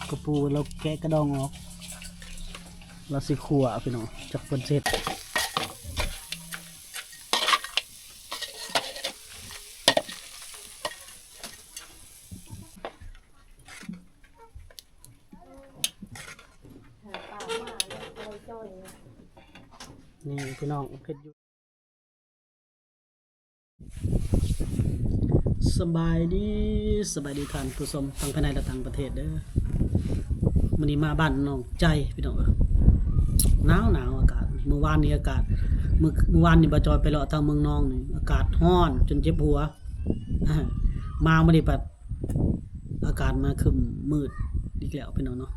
ກະປູລາວແກະກະດອງອອກ ລາວຊິຂົ້ວພີ່ນ້ອງ ຈັກເພິ່ນຊິເຮັດ. ນີ້ພີ່ນ້ອງເຮັດຢູ່. ສະບາຍດີ ສະບາຍດີທ່ານຜູ້ຊົມທັງພາຍໃນ ແລະ ຕ່າງປະເທດເດີ. ມື້ນີ້ມາບ້ານນ້ອງໃຈພີ່ນ້ອງເອີຍ ໜາວໆ ອາກາດ. ມື້ວານນີ້ອາກາດ ມື້ ມື້ວານນີ້ບ່າວຈອຍໄປເລາະທາງເມືອງນອງນີ້ ອາກາດຮ້ອນຈົນເຈັບຫົວ. ມາມື້ນີ້ບັດ ອາກາດມາຄຶ້ມມືດອີກແລ້ວພີ່ນ້ອງເນາະ.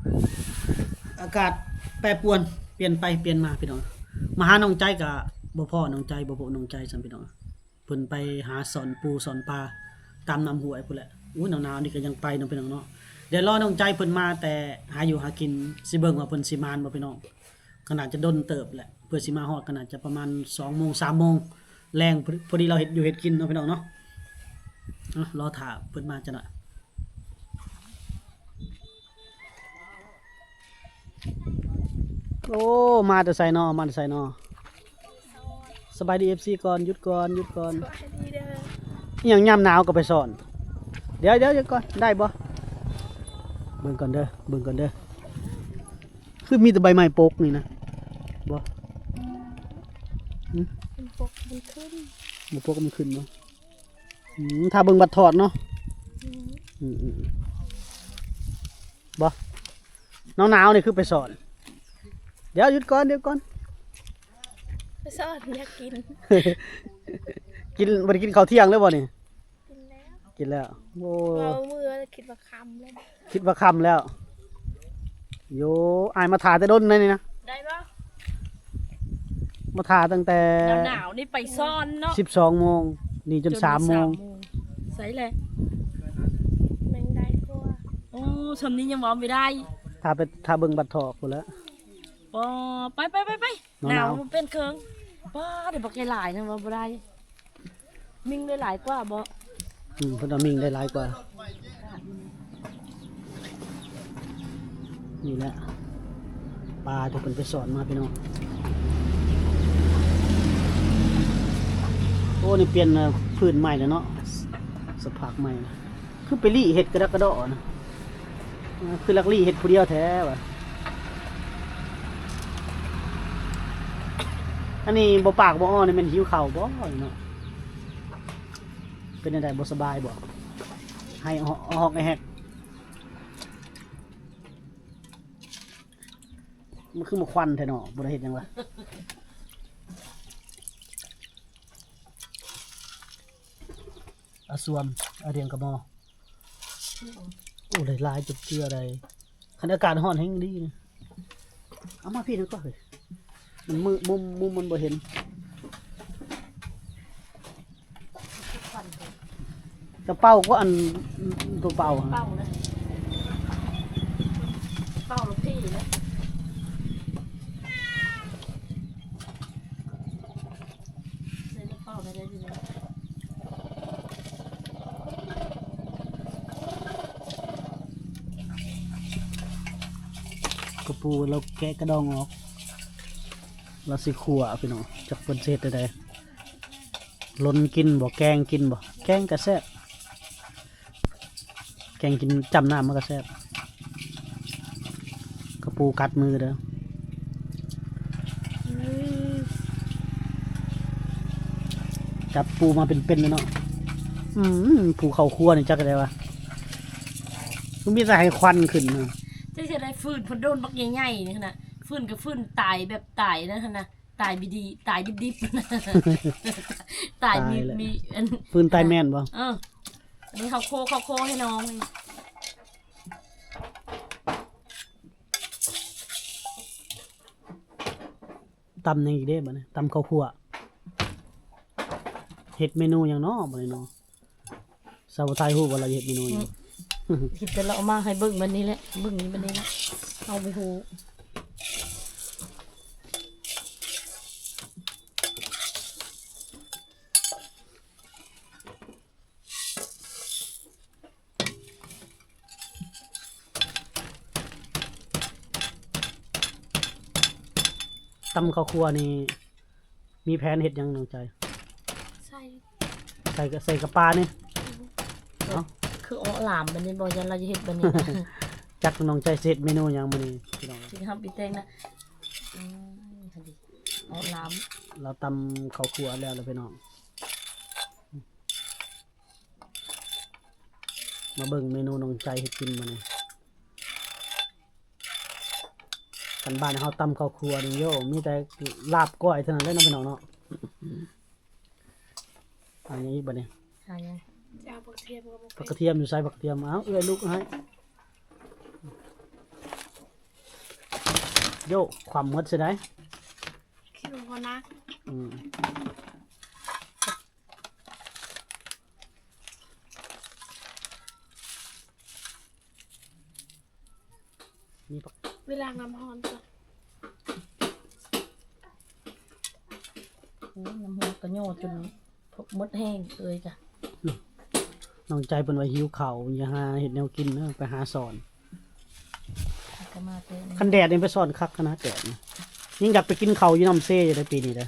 ອາກາດແປປວນ ປ່ຽນໄປປ່ຽນມາພີ່ນ້ອງ. ມາຫານ້ອງໃຈກະບໍ່ພໍ້ນ້ອງໃຈ ບໍ່ພົບນ້ອງໃຈຊ້ຳພີ່ນ້ອງ. ເພິ່ນໄປຫາສອນປູສອນປາຕາມນ້ຳຫ້ວຍພຸ້ນແຫຼະ. ໂອ້ຍ ໜາວໆ ນີ້ກະຍັງໄປເນາະພີ່ນ້ອງເນາະ. ດຽວລໍນ້ອງໃຈເພິ່ນມາແຕ່ຫາຢູ່ຫາກິນ ຊິເບິ່ງວ່າເພິ່ນຊິມານບໍ່ພີ່ນ້ອງ. ກະໜ້າຈະດົນເຕີບແຫຼະ ເພື່ອຊິມາຮອດ ກະໜ້າຈະປະມານສອງໂມງ ສາມໂມງແລງ. ພໍ ພໍດີລາວເຮັດຢູ່ເຮັດກິນເນາະພີ່ນ້ອງເນາະ. ເອົ້າ ລໍຖ້າເພິ່ນມາຈັກໜ້ອຍ. ໂອ້ ມາແຕ່ໃສນໍ ມາແຕ່ໃສນໍ? ສະບາຍດີ ເອັຟຊີ ກ່ອນ ຢຸດກ່ອນ ຢຸດກ່ອນ. ສະບາຍດີເດີ. ອີ່ຫຍັງຍາມໜາວກໍໄປສອນ? ດຽວ ດຽວ ດຽວກ່ອນ ໄດ້ບໍ່? ເບິ່ງກ່ອນເດີ ເບິ່ງກ່ອນເດີ. ຄືມີແຕ່ໃບໄມ້ປົກນີ້ນະ ບໍ່? ຫຶ? ມັນປົກມັນຂຶ້ນ ບໍ່ປົກມັນຂຶ້ນບໍ່? ອືມ ຖ້າເບິ່ງບັດຖອດເນາະ. ອືມ ອືມໆ ບໍ່? ໜາວໆ ນີ້ຄືໄປສອນ? ດຽວ ຢຸດກ່ອນ ດຽວກ່ອນ. ໄປສອນ ຢາກກິນ ກິນ ບໍ່ໄດ້ກິນເຂົ້າທ່ຽງເລີຍບໍ່ນີ້? ກິນແລ້ວ ກິນແລ້ວ. ໂອ້ ເວົ້າເມື່ອ ຄິດວ່າຄ່ຳແລ້ວ ຄິດວ່າຄ່ຳແລ້ວ. ໂຢ ອ້າຍມາຖ້າແຕ່ດົນໃດນີ້ນະ. ໄດ້ບໍ່? ມາຖ້າຕັ້ງແຕ່ ໜາວໆ ນີ້ໄປສອນເນາະ ສິບສອງໂມງ ນີ້ຈົນສາມໂມງ. ໃສແຫຼະ ແມ່ງໄດ້ກວ່າ. ໂອ້ ຊ່ຳນີ້ຍັງເວົ້າບໍ່ໄດ້ ຖ້າໄປ ຖ້າເບິ່ງບັດຖອກພຸ້ນແຫຼະ. ອໍ ໄປໆໆໆ ໜາວໆ ໜາວບໍ່ເປັນເຄິ່ງ. ປ້າ ໄດ້ບັກໃຫຍ່ຫຼາຍນະ ວ່າບໍ່ໄດ້. ມິ່ງໄດ້ຫຼາຍກວ່າບໍ່? ອືມ ເພິ່ນວ່າມິ່ງໄດ້ຫຼາຍກວ່າ. ນີ້ແຫຼະ ປາທີ່ເພິ່ນໄປສອນມາພີ່ນ້ອງ. ໂອ້ ນີ້ປ່ຽນ ເອີ ພື້ນໃໝ່ແລ້ວເນາະ ສະພາບໃໝ່. ຄືໄປລີ້ເຮັດກະດະກະດໍ້ນະ ຄືລັກລີ້ເຮັດຜູ້ດຽວແທ້ວະ. ອັນນີ້ບໍ່ປາກບໍ່ອໍນີ້ແມ່ນຫິວເຂົ້າບໍ່ເນາະ? ເປັນຈັ່ງໃດ ບໍ່ສະບາຍບໍ່? ໄຫ້ຮອກໄຫ້ແຮກ. ມັນຄືໝາກຄວັນແທ້ເນາະ ບໍ່ໄດ້ເຮັດຫຍັງວະ. ອາຊວມ ອາດຽງກະມໍ. ໂອ້ ຫຼາຍໆ ຈົນເຈື່ອໄດ໋. ຄັນອາກາດຮ້ອນແຮງດີນະ. ເອົາມາພີ້ໜຶ່ງກ່ອນເຮີ້ຍ ມັນມື ມຸມ ມຸມມັນບໍ່ເຫັນ. ກະເປົາກໍອັນ ຕົວເປົາ ເປົານະ ເປົາລະພີ້ນະ. ກະປູລາວແກະກະດອງອອກ ລາວຊິຂົ້ວພີ່ນ້ອງ ຈັກເພິ່ນຊິເຮັດແນວໃດ. ລົນກິນບໍ່ ແກງກິນບໍ່? ແກງກະແຊບ. ແກງກິນຈ້ຳນ້ຳມັນກະແຊບ. ກະປູກັດມືເດີ. ອືມ ຈັບປູມາເປັນໆເລີຍເນາະ. ອືມ ຜູ້ເຂົ້າຄົວນີ້ຈັກແນວໃດວະ ຄືມີແຕ່ໃຫ້ຄວັນຂຶ້ນ. ຈັກຊິໄດ້ຟືນເພິ່ນໂດນບັກໃຫຍ່ໆນີ້ຫັ້ນນະ. ຟືນກະຟືນຕາຍແບບຕາຍນັ້ນຫັ້ນນະ. ຕາຍບີດີ ຕາຍດິບໆ ຕາຍມີ ຕາຍແລ້ວ ມີອັນ ຟືນຕາຍແມ່ນບໍ່? ເອີ ອັນນີ້ເຂົ້າໂຄ ເຂົ້າໂຄໃຫ້ນ້ອງນີ້. ຕຳຫຍັງອີກເດ້ບັດນີ້? ຕຳເຂົ້າຂົ້ວ. ເຮັດເມນູຫຍັງເນາະບັດນີ້ເນາະ? ສາວໄທຮູ້ບໍ່ລະເຮັດເມນູຫຍັງ? ອືມ ເຫັນແຕ່ລາວເອົາມາໃຫ້ເບິ່ງບັດນີ້ແຫຼະ ເບິ່ງນີ້ບັດນີ້ແຫຼະ ເຮົາບໍ່ຮູ້. ເ ຕຳເຂົ້າຂົ້ວນີ້ ມີແຜນເຮັດຫຍັງນ້ອງໃຈ? ໃສ່ ໃສ່ກະ ໃສ່ກະປານີ້. ອືມ ເອົ້າ ຄືເອາະຫຼາມບາດນີ້ບໍ່ ຢ້ານລາວຈະເຮັດບາດນີ້. ຈັກນ້ອງໃຈຊິເຮັດເມນູຫຍັງມື້ນີ້ພີ່ນ້ອງ? ຊິທຳປີແຕງນະ. ອືມ ເອາະຫຼາມ ລາວຕຳເຂົ້າຂົ້ວແລ້ວລະພີ່ນ້ອງ. ມາເບິ່ງເມນູນ້ອງໃຈເຮັດກິນມື້ນີ້. ຄັນບ້ານເຮົາຕຳເຂົ້າຂົ້ວນີ້ໂຢ ມີແຕ່ລາບກ້ອຍເທົ່ານັ້ນແຫຼະເນາະພີ່ນ້ອງເນາະ. ເອົາຫຍັງອີກບາດນີ້? ຫາຫຍັງ? ຈະເອົາຜັກກະທຽມກັບໝາກ ຜັກກະທຽມຢູ່ໃສ? ຜັກກະທຽມ ເອົາ ເອື້ອຍລຸກໃຫ້. ໂຢ ຄວ່ຳໝົດຊິໄດ໋. ຄິດວ່າບໍ່ໜັກ. ອືມ. ນີ້ປະ ໄປລ້າງນ້ຳຮ້ອນກ່ອນ. ໂອ້ຍ ນ້ຳຮ້ອນກະຍໍຈົນໝົດແຮງເອີຍກະ. ນ້ອງໃຈເພິ່ນວ່າຫິວເຂົ້າ ຢ່າຫາເຮັດແນວກິນເດີ ໄປຫາສອນ. ຄັນແດດນີ້ໄປສອນຄັກຂະໜາດແດດນີ້. ຍັງຢາກໄປກິນເຂົ້າຢູ່ນ້ຳເຊຢູ່ເດີປີນີ້ເດີ.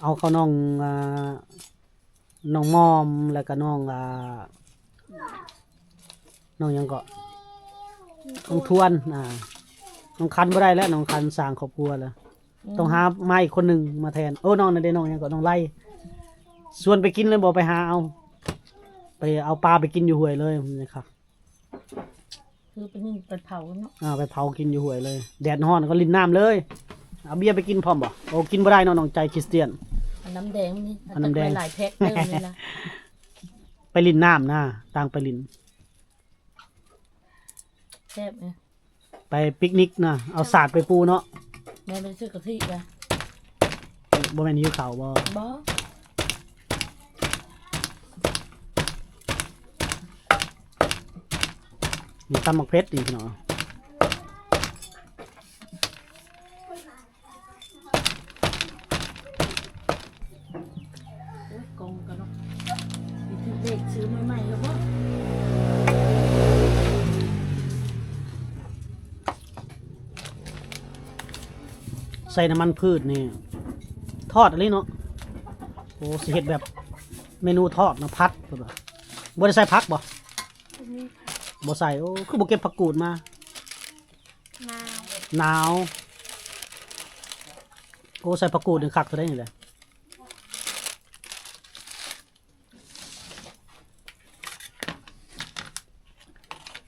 ເອົາເຂົ້ານ້ອງ ອ່າ ນ້ອງມອມ ແລ້ວກະນ້ອງ ອ່າ ນ້ອງຫຍັງເກາະ ນ້ອງທວນ. ອ່າ ນ້ອງຄັນບໍ່ໄດ້ແລ້ວ ນ້ອງຄັນສ້າງຄອບຄົວແລ້ວ. ອືມ ຕ້ອງຫາມາອີກຄົນໜຶ່ງມາແທນ. ໂອ້ ນ້ອງນັ້ນເດ້ ນ້ອງຫຍັງເກາະ ນ້ອງໄລ. ຊວນໄປກິນເລີຍບໍ່ ໄປຫາເອົາ ໄປເອົາປາໄປກິນຢູ່ຫ້ວຍເລີຍ. ຄືໄປນີ້ໄປເຜົາເນາະ. ອ່າ ໄປເຜົາກິນຢູ່ຫ້ວຍເລີຍ ແດດຮ້ອນກໍຫຼິ້ນນ້ຳເລີຍ. ເອົາເບຍໄປກິນພ້ອມບໍ່? ໂອ້ ກິນບໍ່ໄດ້ເນາະ ນ້ອງໃຈຄຣິສຕຽນ. ເອົານ້ຳແດງນີ້ ເອົານ້ຳແດງ ຕັກໄວ້ຫຼາຍແພັກເດີນີ້ລະ. ໄປຫຼິ້ນນ້ຳນະ ຕ່າງໄປຫຼິ້ນ. ແຊບເອີຍ. ໄປປິກນິກນະ ເອົາສາດໄປປູເນາະ. ແມ່ໄປຊື້ກະທິລະ. ບໍ່ແມ່ນຫິວເຂົ້າບໍ່? ບໍ່. ນີ້ຕຳໝາກເຜັດນີ້ພີ່ນ້ອງ. ໂອ້ຍ ກົງກັນເນາະ ຊິຖືກເລກຊື້ໃໝ່ໆແລ້ວບໍ່? ໃສ່ນ້ຳມັນພືດນີ້ ທອດອີ່ຫຼີເນາະ. ໂອ້ ຊິເຮັດແບບເມນູທອດນະ ຜັດ ເພິ່ນວ່າ. ບໍ່ໄດ້ໃສ່ຜັກບໍ່? ບໍ່ມີຜັກ. ບໍ່ໃສ່. ໂອ້ ຄືບໍ່ເກັບຜັກກູດມາ? ໜາວ. ໜາວ. ໂອ້ ໃສ່ຜັກກູດນີ້ຄັກເທົ່າໃດນີ້ແຫຼະ.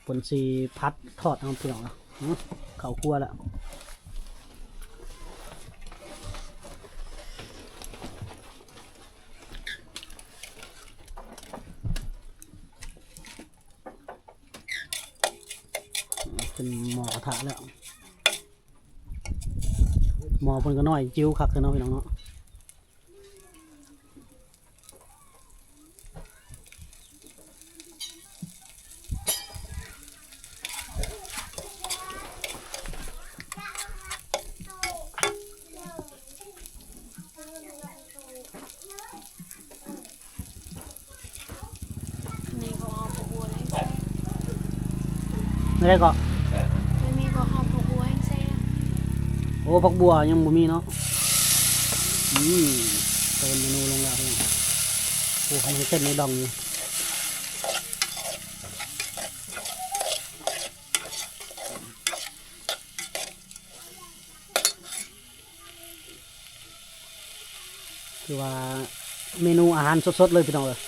ເພິ່ນຊິຜັດທອດເອົາພີ່ນ້ອງ. ເຂົ້າຄົວແລ້ວ ເປັນໝໍ້ກະທະແລ້ວ. ໝໍ້ເພິ່ນກໍນ້ອຍຈິ້ວຄັກເນາະ ພີ່ນ້ອງເນາະ. ນີ້ກໍເອົາຜັກບົວແລ້ວ ແນວໃດເກາະ? ບໍ່ມີກໍເອົາຜັກບົວແຮງແຊບ. ໂອ້ ຜັກບົວຍັງບໍ່ມີເນາະ. ອືມ ເຕີມເມນູລົງແລ້ວ. ໂອ້ ມັນເຕັມໃນດອງຢູ່. ຄືວ່າເມນູອາຫານສົດໆເລີຍພີ່ນ້ອງເອີຍ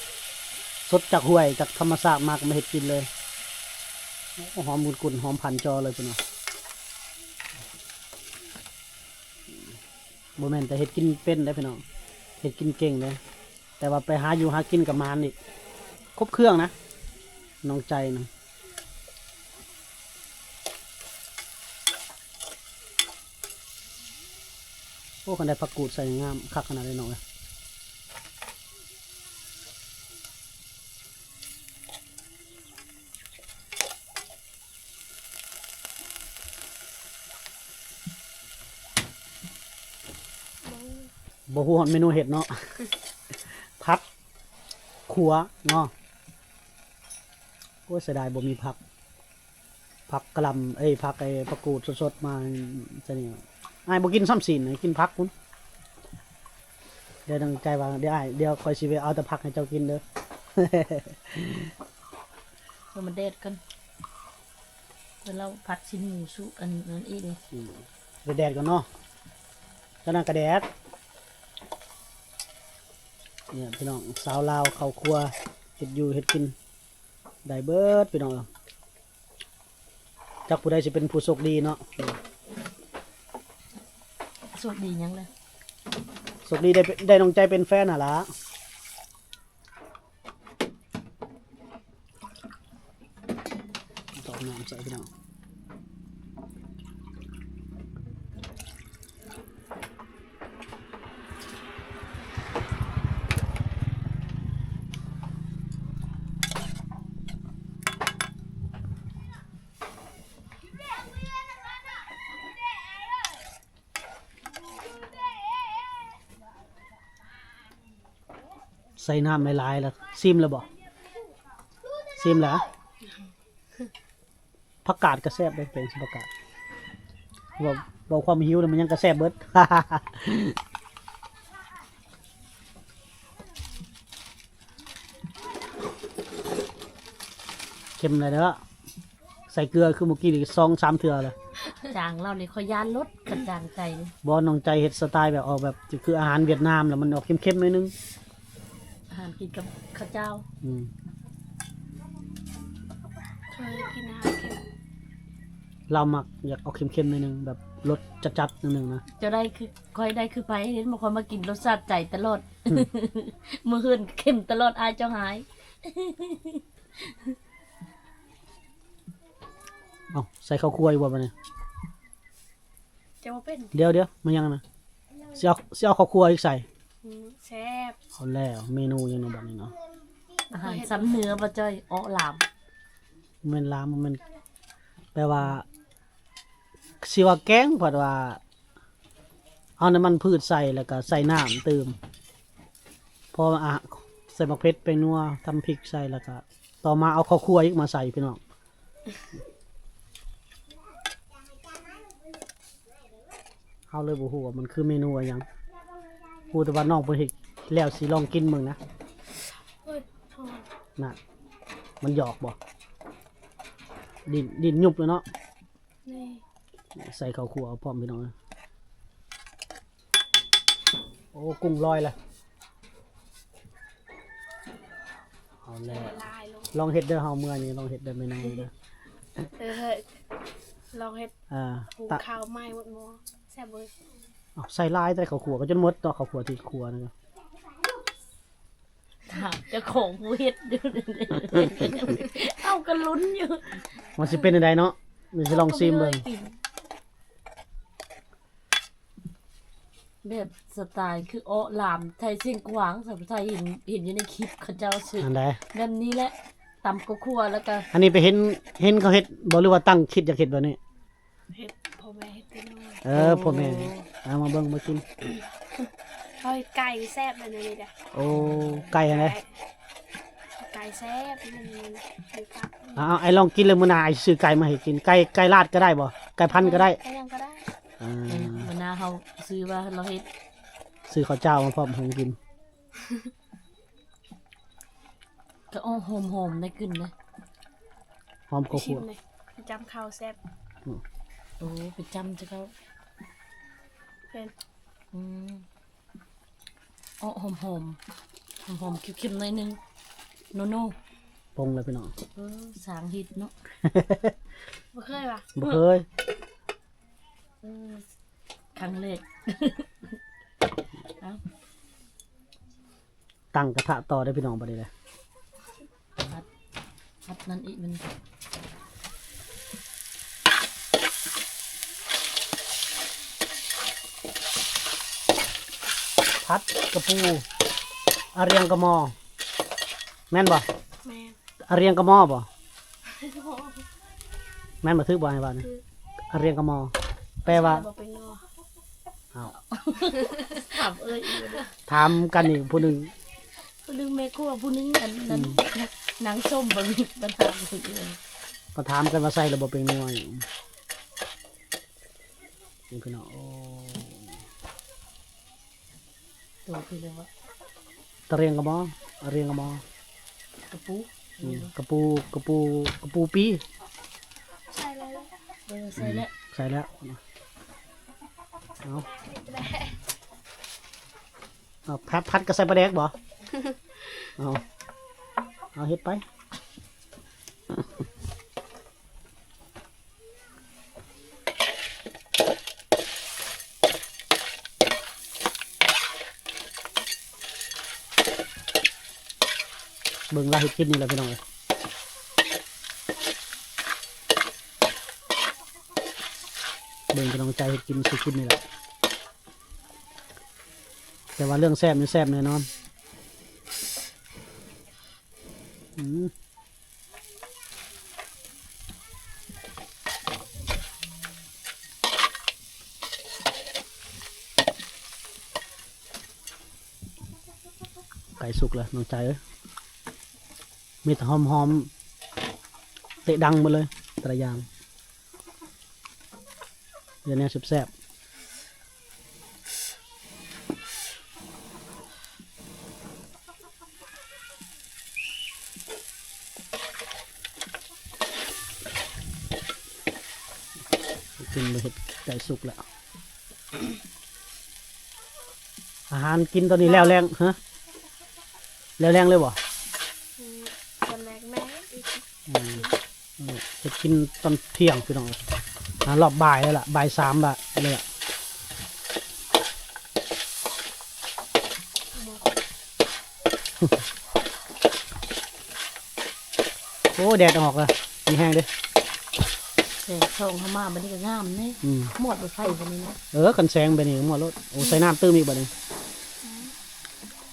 ສົດຈາກຫ້ວຍ ຈາກທຳມະຊາດມາກໍມາເຮັດກິນເລີຍ. ໂອ້ ຫອມກຸ່ນໆ ຫອມຜັນຈໍເລີຍພີ່ນ້ອງ. ບໍ່ແມ່ນແຕ່ເຮັດກິນເປັນເດ້ພີ່ນ້ອງ ເຮັດກິນເກັ່ງເດ້ ແຕ່ວ່າໄປຫາຢູ່ຫາກິນກໍໝານອີກ ຄົບເຄື່ອງນະ ນ້ອງໃຈນະ. ໂອ້ ຄັນໄດ້ຜັກກູດໃສ່ງາມຄັກຂະໜາດເລີຍນ້ອງເອີຍ. ບໍ່ຮູ້ຮອດເມນູເຮັດເນາະ ຜັດ ຂົ້ວເນາະ. ໂອ້ຍ ເສຍດາຍບໍ່ມີຜັກ ຜັກກະຫຼ່ຳ ເອີຍ ຜັກໄອ້ຜັກກູດສົດໆມາໃສ່ນີ້. ອ້າຍບໍ່ກິນຊ້ຳຊີ້ນ ໃຫ້ກິນຜັກພຸ້ນ. ດຽວຕັ້ງໃຈວ່າ ດຽວອ້າຍ ດຽວຂ້ອຍຊິໄປເອົາແຕ່ຜັກໃຫ້ເຈົ້າກິນເດີ. ເອີ ມັນແດດກ່ອນ ແລ້ວຜັດຊີ້ນໝູສຸກ ອັນນັ້ນອີກເດ້. ອືມ ໄປແດດກ່ອນເນາະ ຕອນນັ້ນກະແດດ. ນີ້ພີ່ນ້ອງ ສາວລາວເຂົ້າຄົວ ເຮັດຢູ່ເຮັດກິນໄດ້ເບິດພີ່ນ້ອງ. ຈັກຜູ້ໃດຊິເປັນຜູ້ໂຊກດີເນາະ. ໂຊກດີຫຍັງລະ? ໂຊກດີໄດ້ ໄດ້ນ້ອງໃຈເປັນແຟນຫັ້ນລະ. ຕອກນ້ຳໃສ່ພີ່ນ້ອງ. ໃສ່ນ້ຳຫຼາຍໆ ລະ ຊີມແລ້ວບໍ່? ຊີມແລ້ວ. ຜັກກາດກະແຊບເດ້ ແກງໃສ່ຜັກກາດ. ເວົ້າ ເວົ້າຄວາມຫິວແລ້ວ ມັນຫຍັງກະແຊບເບິດ. ເຄັມແລ້ວເດີ້. ໃສ່ເກືອຄືມື້ກີ້ນີ້ສອງສາມເທື່ອແລ້ວ. ຈາງລາວນີ້ຂ້ອຍຢ້ານໂລດ ຄັນຈາງໃຈນີ້. ບໍ່ ນ້ອງໃຈເຮັດສະໄຕແບບ ອອກແບບຄືອາຫານຫວຽດນາມ ແລ້ວມັນອອກເຄັມໆ ໜ້ອຍໜຶ່ງ. ອາຫານກິນກັບເຂົ້າເຈົ້າ. ອືມ ຂ້ອຍກິນອາຫານເຄັມ. ລາວມັກຢາກອອກເຄັມໆ ໜ້ອຍໜຶ່ງ ແບບລົດຈັດໆ ໜ້ອຍໜຶ່ງນະ. ເຈົ້າໄດ້ຄື ຂ້ອຍໄດ້ຄືໄປ ເຫັນບໍ່ ຂ້ອຍມາກິນລົດຊາດໃຈຕະຫຼອດ. ອືມ ມື້ເຮືອນເຄັມຕະຫຼອດ ອ້າຍເຈົ້າຫາຍ. ເອົ້າ ໃສ່ເຂົ້າຂົ້ວອີກບໍ່ບາດນີ້? ຈະບໍ່ເປັນ. ດຽວໆ ມາຫຍັງນະ? ຊິເອົາ ຊິເອົາເຂົ້າຂົ້ວອີກໃສ່? ອືມ ແຊບ. ເອົາແລ້ວ ເມນູຫຍັງເນາະບາດນີ້ເນາະ? ອາຫານຊຳເໜືອບໍ່ຈ້ອຍ? ເອາະຫຼາມ. ແມ່ນຫຼາມ ບໍ່ແມ່ນ ແປວ່າ ຊິວ່າແກງ ພັດວ່າ ເອົານ້ຳມັນພືດໃສ່ ແລ້ວກະໃສ່ນ້ຳຕື່ມ ເພາະວ່າ ອາ ໃສ່ໝາກເຜັດ ແປ້ງນົວ ຕຳພິກໃສ່ ແລ້ວກະຕໍ່ມາເອົາເຂົ້າຂົ້ວອີກມາໃສ່ພີ່ນ້ອງ. ເຮົາເລີຍບໍ່ຮູ້ວ່າມັນຄືເມນູອີ່ຫຍັງ ຮູ້ແຕ່ວ່ານ້ອງເພິ່ນເຮັດແລ້ວ ຊິລອງກິນເບິ່ງນະ. ເອີຍ ນັ້ນ ມັນຫຍອກບໍ່? ດິ້ນ ດິ້ນຍຸບເລີຍເນາະ. ນີ້ ໃສ່ເຂົ້າຂົ້ວພ້ອມພີ່ນ້ອງ. ໂອ້ ກຸ້ງລອຍລະ. ເອົາແລ້ວ ລອງເຮັດເດີ ເຮົາເມື່ອນີ້ລອງເຮັດເດີ ແມ່ນ້ອງເດີ. ເອີ ເຮີ້ຍ ລອງເຮັດ ອ່າ ຫຸງເຂົ້າໃໝ່ໝົດໝໍ້ ແຊບເວີຍ. ເອົາ ໃສ່ຫຼາຍແຕ່ເຂົ້າຂົ້ວ ກະຈົນໝົດເນາະ ເຂົ້າຂົ້ວທີ່ຂົ້ວນັ້ນ. ຖາມເຈົ້າຂອງຜູ້ເຮັດຢູ່ ເຮົາກະລຸ້ນຢູ່ ວ່າຊິເປັນຈັ່ງໃດເນາະ. ດຽວຊິລອງຊີມເບິ່ງ ແບບສະໄຕຄືເອາະຫຼາມ ໄທຊຽງຂວາງ ສາວໄທເຫັນ ເຫັນຢູ່ໃນຄລິບເຂົາເຈົ້າຊື້ ອັນໃດ ແບບນີ້ແຫຼະ ຕຳກະຂົ້ວ ແລ້ວກະ ອັນນີ້ໄປເຫັນ ເຫັນເຂົາເຮັດບໍ່ ຫຼືວ່າຕັ້ງຄິດຢາກເຮັດແບບນີ້? ເຮັດ ພໍ່ແມ່ເຮັດແຕ່ນ້ອຍ. ເອີ ໂອ້ ພໍ່ແມ່ ເອົາມາເບິ່ງມາກິນ. ເຮົາເຮັດໄກ່ແຊບແບບນີ້ເດ້. ໂອ້ ໄກ່ຫັ້ນເດ້ ໄກ່ ໄກ່ແຊບ. ເອົາ ອ້າຍລອງກິນເລີຍ ມື້ໜ້າອ້າຍຊິຊື້ໄກ່ມາໃຫ້ກິນ. ໄກ່ ໄກ່ລາດກະໄດ້ບໍ່? ໄກ່ພັນກະໄດ້ ໄກ່ຫຍັງກະໄດ້. ອ່າ ມື້ໜ້າເຮົາຊື້ວ່າເຮົາເຮັດ ຊື້ເຂົ້າເຈົ້າມາພ້ອມໃຫ້ກິນ. ກະ ໂອ້ ຫອມໆ ໄດ້ກິ່ນເດ້ ຫອມເຂົ້າຂົ້ວ. ໄປຊິມເລີຍ ໄປຈ້ຳເຂົ້າແຊບ. ອືມ ໂອ້ ໄປຈ້ຳເຂົ້າ ເປັນ ອືມ ໂອ້ ຫອມໆ ຫອມໆ ເຄັມໆ ໜ້ອຍໜຶ່ງ. ໂນໂນ ປົງແລ້ວພີ່ນ້ອງ. ເອີ ຊ່າງເຮັດເນາະ ບໍ່ເຄີຍຫວາ? ບໍ່ເຄີຍ. ເອີ ຄັ້ງແລກ. ເອົ້າ ຕັ້ງກະທະຕໍ່ເດີພີ່ນ້ອງ ບາດນີ້ເດີ. ຜັດ ຜັດນັ້ນອີກມັນ ຜັດກະປູ ອາຣຽງກະມໍ ແມ່ນບໍ່? ແມ່ນ. ອາຣຽງກະມໍບໍ່? ແມ່ນບໍ່? ຖືກບໍ່ອ້າຍວ່ານີ້? ອາຣຽງກະມໍ ແປວ່າ ບໍ່ເປັນນົວ. ເອົ້າ ຖາມເອີຍອີກ ຖາມກັນອີກຜູ້ໜຶ່ງ ຜູ້ໜຶ່ງແມ່ຄົວ ຜູ້ໜຶ່ງອັນນັ້ນ ອືມ ນາງຊົມ ບໍ່ມີ ມາຖາມເພິ່ນອີກ ມາຖາມກັນວ່າໃສ່ແລ້ວບໍ່ເປັນນົວ. ນີ້ພີ່ນ້ອງ ໂອ້ ໂຕທີ່ເລີຍວ່າ ຕະເຣງກະໝໍ ອະເຣງກະໝໍ ກະປູ ອືມ ກະປູ ກະປູ ກະປູປີ ໃສ່ແລ້ວ ເອີ ໃສ່ແລ້ວ ໃສ່ແລ້ວ ເອົາ ເອົາ ຜັດ ຜັດກະໃສ່ປາແດກບໍ່? ເອົາ ເອົາເຮັດໄປ. ເບິ່ງລາວເຮັດກິນນີ້ແຫຼະພີ່ນ້ອງເອີຍ ເບິ່ງພີ່ນ້ອງໃຈເຮັດກິນສູ່ກິນນີ້ແຫຼະ ແຕ່ວ່າເລື່ອງແຊບນີ້ແຊບແນ່ນອນ ອືມ. ໄກ່ສຸກແລ້ວນ້ອງໃຈເອີຍ ມີແຕ່ຫອມໆ ເຕະດັງໝົດເລີຍແຕ່ລະຢ່າງ ເຮັດແນວແຊບໆ. ຂຶ້ນມາເຮັດໃກ້ສຸກແລ້ວ ອາຫານກິນຕອນນີ້ແລ້ວແລງ ຮະ ແລ້ວແລງເລີຍບໍ່? ອືມ ຕອນແລງແມ່ນອີກ ອືມ. ເອີ ເຮັດກິນຕອນທ່ຽງພີ່ນ້ອງເອີຍ ອ່າ ຮອບບ່າຍແລ້ວລະ ບ່າຍສາມລະ ແລ້ວລະ ໂອ້ ແດດອອກລະ ມີແຮງເດ້ ແສງສ່ອງເຂົ້າມາບັດນີ້ກະງາມເດ້ ອືມ ໝອດບໍ່ໄຟບັດນີ້ນະ ເອີ ຄັນແສງແບບນີ້ໝອດໂລດ ໂອ້ ໃສ່ນ້ຳຕື່ມອີກບັດນີ້ ອືມ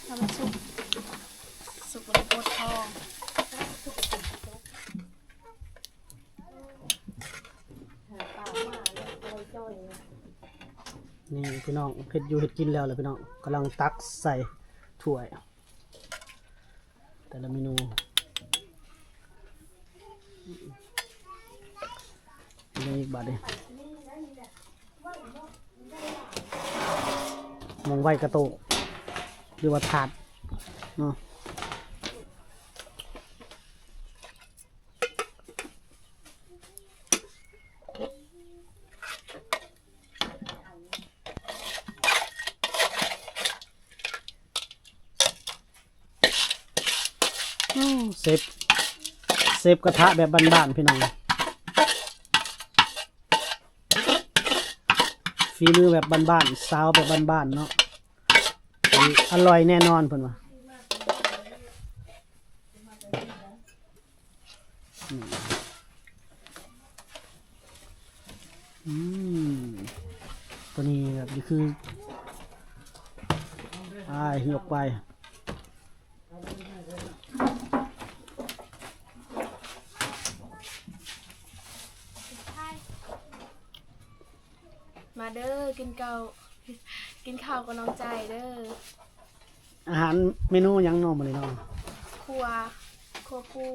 ຖ້າມັນສຸກ ສຸກແລ້ວກໍປົດທ້ອງ. ນີ້ພີ່ນ້ອງ ເຮັດຢູ່ເຮັດກິນແລ້ວລະພີ່ນ້ອງ ກຳລັງຕັກໃສ່ຖ້ວຍ ແຕ່ລະເມນູ ນີ້ອີກບາດນີ້ ໝ່ອງໄວ້ກະໂຕະ ຫຼືວ່າຖາດເນາະ. ໂອ້ ເຊບ ເຊບກະທະແບບບ້ານໆ ພີ່ນ້ອງ ຝີມືແບບບ້ານໆ ສາວແບບບ້ານໆ ເນາະ ອະລ່ອຍແນ່ນອນເພິ່ນວ່າ. ອືມ ອືມ ໂຕນີ້ແບບນີ້ຄື ອ້າຍ ຍົກໄປ ມາເດີ ກິນເຂົ້າ ກິນເຂົ້າກັບນ້ອງໃຈເດີ. ອາຫານເມນູຫຍັງເນາະມື້ນີ້ເນາະ? ຂົ້ວ ຂົ້ວປູ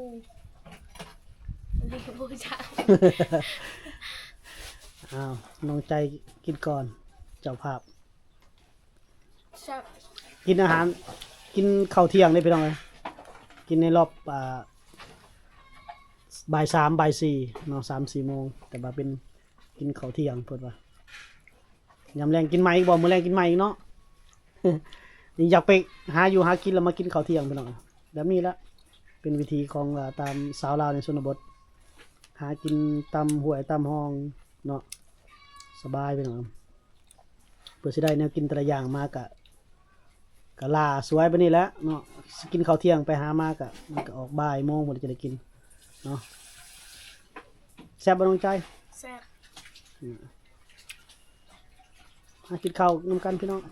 ບໍ່ຮູ້ຈັກ. ອ້າວ ນ້ອງໃຈກິນກ່ອນ ເຈົ້າພາບ. ກິນອາຫານ ກິນເຂົ້າທ່ຽງເດ້ພີ່ນ້ອງເອີຍ ກິນໃນຮອບ ອ່າ ບ່າຍສາມ ບ່າຍສີ່ເນາະ ສາມສີ່ໂມງ ແຕ່ວ່າເປັນກິນເຂົ້າທ່ຽງເພິ່ນວ່າ. ຍາມແລງກິນໃໝ່ອີກບໍ່? ມື້ແລງກິນໃໝ່ອີກເນາະ. ນີ້ຢາກໄປຫາຢູ່ຫາກິນ ແລ້ວມາກິນເຂົ້າທ່ຽງພີ່ນ້ອງ. ແບບນີ້ລະ ເປັນວິຖີຂອງ ເອີ ຕາມຊາວລາວໃນຊົນນະບົດ ຫາກິນຕາມຫ້ວຍຕາມຮ່ອງເນາະ ສະບາຍພີ່ນ້ອງ. ເພື່ອຊິໄດ້ແນວກິນແຕ່ລະຢ່າງມາກະ ກະລ່າສວຍບາດນີ້ແຫຼະເນາະ. ຊິກິນເຂົ້າທ່ຽງໄປຫາມາກະ ມັນກະອອກບ່າຍໂມງພຸ້ນ ຈະໄດ້ກິນເນາະ. ແຊບບໍ່ນ້ອງໃຈ? ແຊບ. ອືມ ມາກິນເຂົ້ານຳກັນພີ່ນ້ອງ.